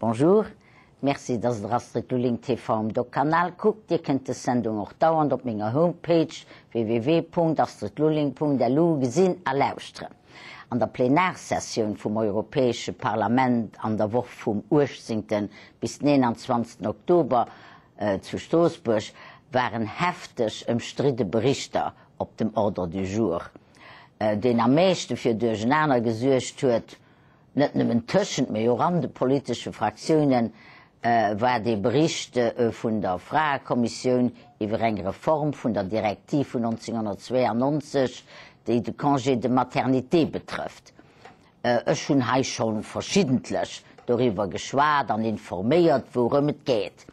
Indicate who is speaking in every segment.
Speaker 1: Bonjour, Merci dass der Astrid Lulling TV um Doc Kanal kuckt. Dir kënnt des Sendung och dauernd op menger Homepage www.astridlulling.lu gesinn a lauschteren. An der Plenarsessioun vum Europäesche Parlament an der Woch vum 18. bis den 21. Oktober zu Stroossbuerg waren hefteg ëmstridde Berichter op dem Ordre du jour. Deen am meeschte fir Duerchenaner gesuergt huet, net nëmmen tëschent, mee och an de politesche Fraktiounen, war dee Bericht vun der Fraekommissioun iwwer eng Reform vun der Direktiv vun 1992, déi de Congé de maternité betrëfft. Ech hunn hei scho verschiddentlech doriwwer geschwat an informéiert, wourëm et geet.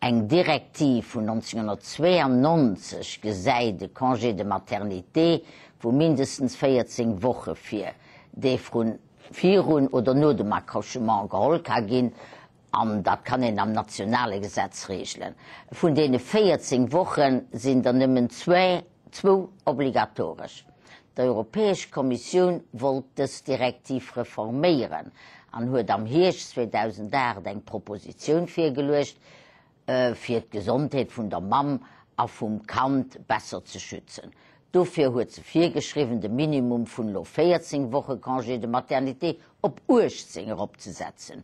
Speaker 1: Eng Direktiv vun 1992 gesäit e Congé de maternité vu mindestens 14 Woche vir, dee vrun, virun oder no dem Accouchement geholl ka ginn, an dat kann een am nationale Gesetz regelen. Vun deene 14 Woche sinn der nëmmen zwee, zwou obligatoresch. D'Europäesch Kommissioun wollt dës Direktiv reforméieren an huet am Hierscht 2008 eng Propositioun virgeluecht, fir d'Gesondheet vun der Mamm a vum Kand besser ze schützen. Dofir huet se virgeschriwwen, de Minimum vun elo 14 Woche Congé de maternité op 18 eropzesetzen.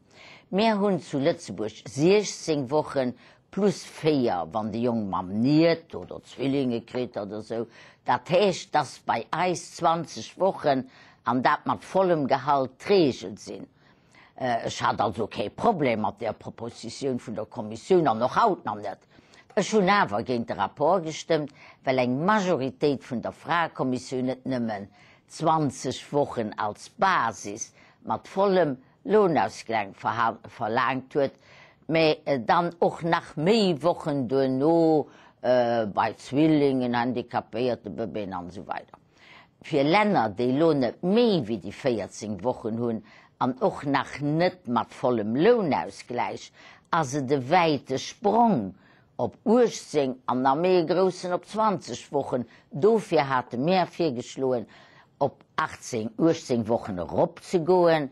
Speaker 1: Mär hunn zu Lëtzebuerg 16 Wochen plus 4, wann déi jonk Mamm niert oder Zwillinge kritt oder esou. Dat heescht, dass bei eis 20 Wochen, an dat mat vollem Gehalt, d'Regel sinn. Ech hat also kee Problem mat där Propositioun vun der Kommissioun an och haut nach net. Ech hunn awer géint de Rapport gestëmmt, well eng Majoritéit vun der Fraekommissioun net nëmmen 20 Wochen als Basis mat vollem Lounausgläich verlaangt huet, mä dann och nach méi Wochen duerno bei Zwillingen, handicapéierte Bëbeeën an esou weider. Fir Länner, déi elo net méi wéi déi 14 Wochen hunn an och nach net mat vollem Lounausgläich, ass et e wäite Sprong op 18 an nach méi e groussen op 20 Wochen. Dofir hate mär virgeschloen, op 18, 18 Wochen eropzegoen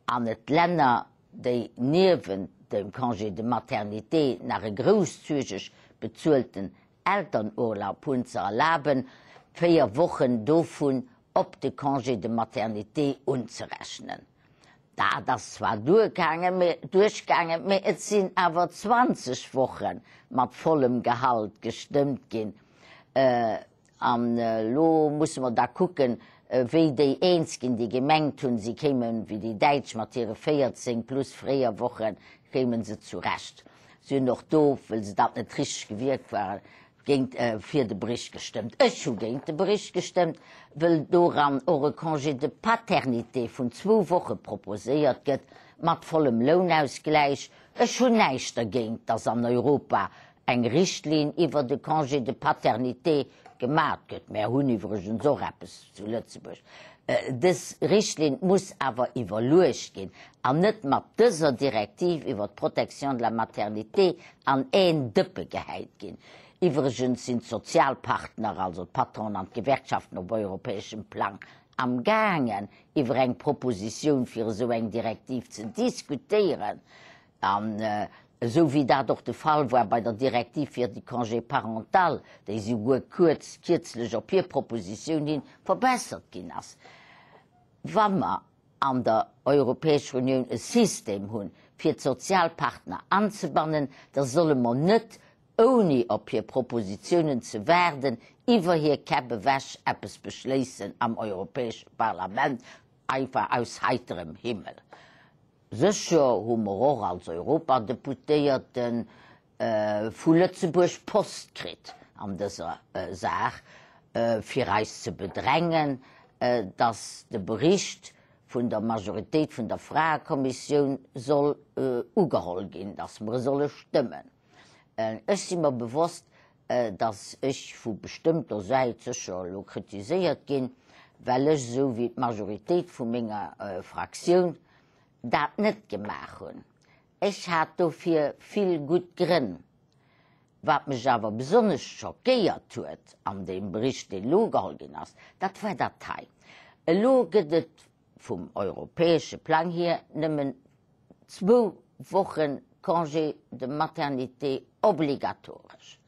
Speaker 1: an et Länner, déi niewent dem Congé de maternité nach e grousszügeg bezuelten Elternurlaub hunn, ze erlaben, 4 Wochen dovun op de Congé de maternité unzerechnen. Dat ass zwar duergaangen, mä et sinn awer 20 Woche mat vollem Gehalt gestëmmt ginn. An elo musse mer da kucken, wéi déi eens ginn, déi gemengt hunn, si kéimen, wéi déi Däitsch mat hire 14 plus fréier Wochen, kéimen se zurecht. Si hunn och do, wëll se dat net richteg gewierkt waren, géint, fir de Bericht gestëmmt. Ech hu géint de Bericht gestëmmt, wëll doran och e Congé de paternité vun zwou Woche proposéiert gëtt, mat vollem Lounausgläich. Ech hunn näischt dergéint, dass an Europa eng Richtlinn iwwer de Congé de paternité gemat gëtt, mär hunn iwwregens och eppes zu Lëtzebuerg, dës Richtlinn muss awer iwwerluecht ginn an net mat dëser Direktiv iwwer d'Protection de la maternité an een Dëppe gehäit ginn. Iwwregens sinn d'Sozialpartner, also d'Patronen an d'Gewerkschaften op europäeschem Plang, amgaangen iwwer eng Propositioun fir esou eng Direktiv ze diskutéieren. An esou wéi dat och de Fall war bei der Direktiv fir de Congé parental, déi souguer kuerz kierzlech op hir Propositioun hin verbessert ginn ass. Wa mer an der Europäescher Unioun e System hunn, fir d'Sozialpartner anzebannen, da solle mer net, ouni op hir Propositionen ze waarden, iwwer hir Käpp ewech eppes beschléissen am Europäesche Parlament, einfach aus heiterem Himmel. Sécher hu mer och als Europadeputéierte vu Lëtzebuerg Post kritt an dëser Saach, fir eis ze bedrängen, datt de Bericht vun der Majoritéit vun der Fraekommissioun soll ugeholl ginn, datt mer e solle stëmmen. Ech si mer bewosst, datt ech vu bestëmmter Säit sécher elo kritiséiert ginn, well ech, esou wéi d'Majoritéit vu menger Fraktioun, dat net gemaach hunn. Ech hat dofir vill gutt Grënn. Wat mech awer besonnesch schockéiert huet an deem Bericht, deen elo ugeholl ginn ass, dat war dat hei, Elo gëtt et vum europäesche Plang hier nëmmen zwou. Woche Congé de maternité obligatoresch.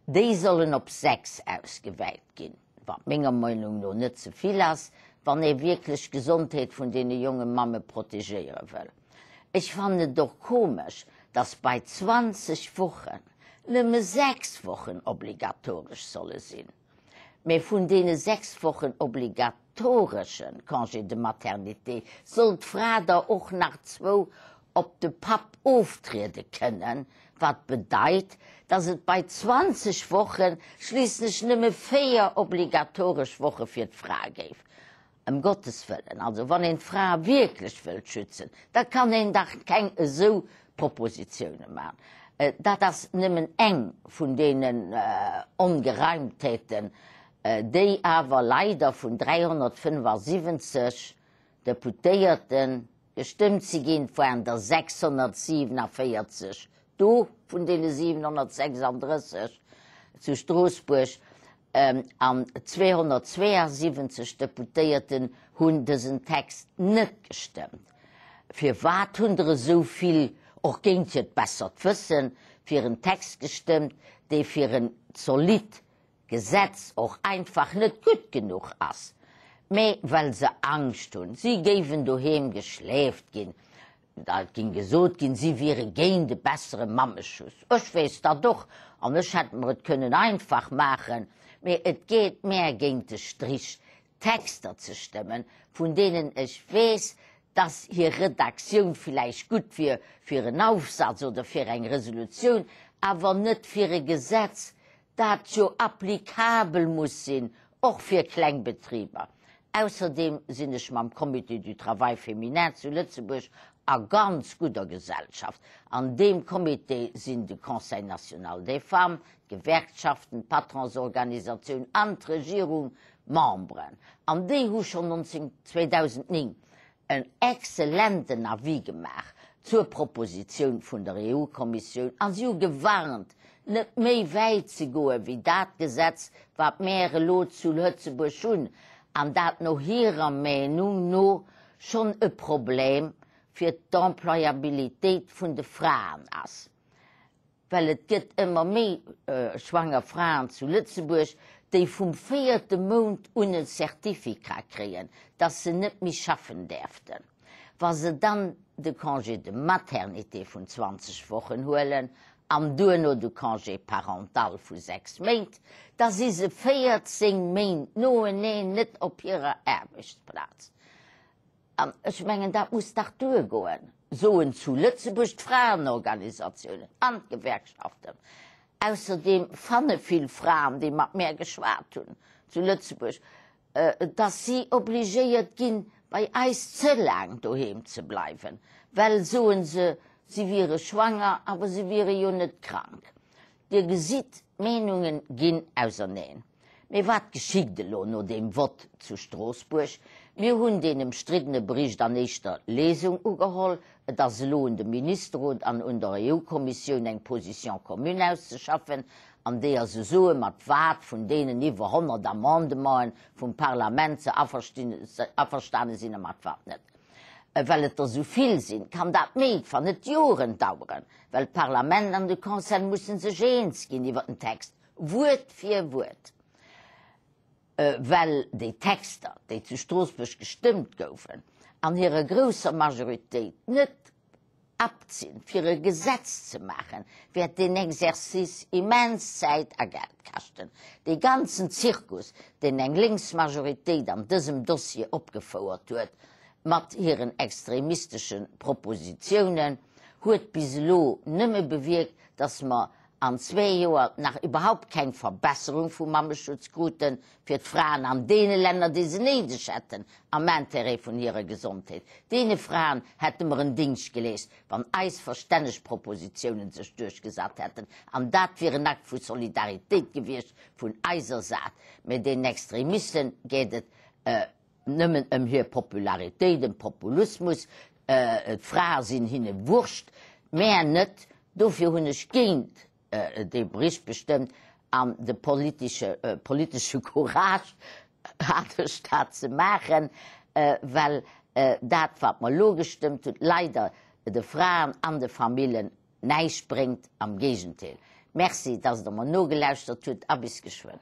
Speaker 1: Déi sollen op 6 ausgewäit ginn, wat menger Meinung no net ze vill ass, wann ee wierklech d'Gesondheet vun deene jonge Mamme protegéiere wëll. Ech fannen et och komesch, dass bei 20 Wochen nëmme 6 Wochen obligatoresch solle sinn. Mä vun deene 6 Wochen obligatoresche Congé de maternité soll d'Fra der och nach zwou op de Papp oftriede kënnen, wat bedeit, dass et bei 20 Woche schliisslech nëmme 4 obligatoresch Woche fir d'Fra géif. Ëm Gottes Wëllen, also wann een d'Frae wierklech wëllt schützen, da kann een dach keng esou Propositioune maachen. Dat ass nëmmen eng vun deenen Ongereimtheeten, déi awer leider vun 375 Deputéierte gestëmmt si ginn. Et waren der 647 do vun deene 736 zu Stroossbuerg. An 272 Deputéierten hunn dësen Text net gestëmmt. Firwat hunn der esou vill, och géint hiert bessert Wëssen, fir en Text gestëmmt, dee fir en zolidd Gesetz och einfach net gutt genuch ass, mä well se Angscht hunn, si géiwen doheem geschläft ginn, Et ging gesot ginn, si wiere géint e bessere Mammeschutz. Ech weess dat och, an ech hätt mer et kënnen einfach maachen, mee et geet mär géint de Strich, Texter ze stëmmen, vun deenen ech weess, dass hir Redaktioun villäicht gutt wier fir en Aufsatz oder fir eng Resolutioun, awer net fir e Gesetz, dat jo applicabel muss sinn, och fir kleng Betriber. Ausserdeem sinn ech mam Comité du Travail féminin zu Lëtzebuerg a ganz gudder Gesellschaft. An deem Comité sinn de Conseil national des femmes, d'Gewerkschaften, d'Patronsorganisatioun an d'Regierung Memberen. An déi hu schonn 2009 en excellenten Avis gemaach zur Propositioun vun der EU-Kommissioun a si hu gewarnt, net méi wäit ze goe wéi dat Gesetz, wat mär elo zu Lëtzebuerg hunn, an dat no hirer Meenung no schonn e Problem fir d'Employabilitéit vun de Fraen ass. Well et gëtt ëmmer méi schwanger Fraen zu Lëtzebuerg, déi vum véierte Mount un e Certificat kréien, dass se net méi schaffen däerften. Wa se dann de Congé de maternité vun 20 Wochen huelen an duerno de Congé parental vu 6 Méint, da si se 14 Méint noeneen net op hirer Aarbechtsplaz. An ech mengen, dat muss dach duergoen, soen zu Lëtzebuerg d'Fraenorganisatiounen an d'Gewerkschaften. Ausserdeem fanne vill Fraen, déi mat mär geschwat hunn zu Lëtzebuerg, dass si obligéiert ginn, bei eis ze laang doheem ze bleiwen, well, soen se, si wiere schwanger, awer si wiere jo net krank. Dir gesitt, d'Meenunge ginn auserneen. Mee wat geschitt elo no deem Vott zu Stroossbuerg? Mir hunn deen ëmstriddene Bericht an éischter Lesung ugeholl. Et ass elo un dem Ministerrot an un der EU-Kommissioun eng Position commune auszeschaffen, an deeër se soe mat wat vun deenen iwwer 100 Amendementen vum Parlament se averstane sinn a mat wat net. Well et der esou vill sinn, kann dat Méint, wann net Joren daueren, well d'Parlament an de Conseil musse sech eens ginn iwwer den Text. Wuert fir Wuert, well déi Texter, déi zu Stroossbuerg gestëmmt goufen, an hirer grousser Majoritéit net apt sinn, fir e Gesetz ze maachen, wäert deen Exercice immens Zäit a Geld kaschten. Dee ganzen Zirkus, deen eng lénks Majoritéit an dësem Dossier opgefouert huet, mat hiren extremistesche Propositiounen, huet bis elo nëmme bewierkt, dass mer an zwee Joer nach iwwerhaupt keng Verbesserung vum Mammeschutz kruten fir d'Fraen an deene Länner, déi se néideg hätten am Intérêt vun hirer Gesondheet. Deene Fraen hätte mer en Dingscht geleescht, wann eis verstänneg Propositionen sech duerchgesat hätten. An dat wier en Akt vu Solidaritéit gewiescht vun eiser Sät. Mä deenen Extremisten geet et nëmmen ëm hir Popularitéit, ëm Populismus. D'Frae sinn hinne Wurscht, mär net. Dofir hunn ech géint dee Bericht gestëmmt an de politesche Courage hat ech dat ze maachen, well dat wat mer elo gestëmmt hunn, leider. de Fraen an de Famillen näischt bréngt, am Géigendeel. Merci, dass Der mer nogelauschtert hutt a bis geschwënn.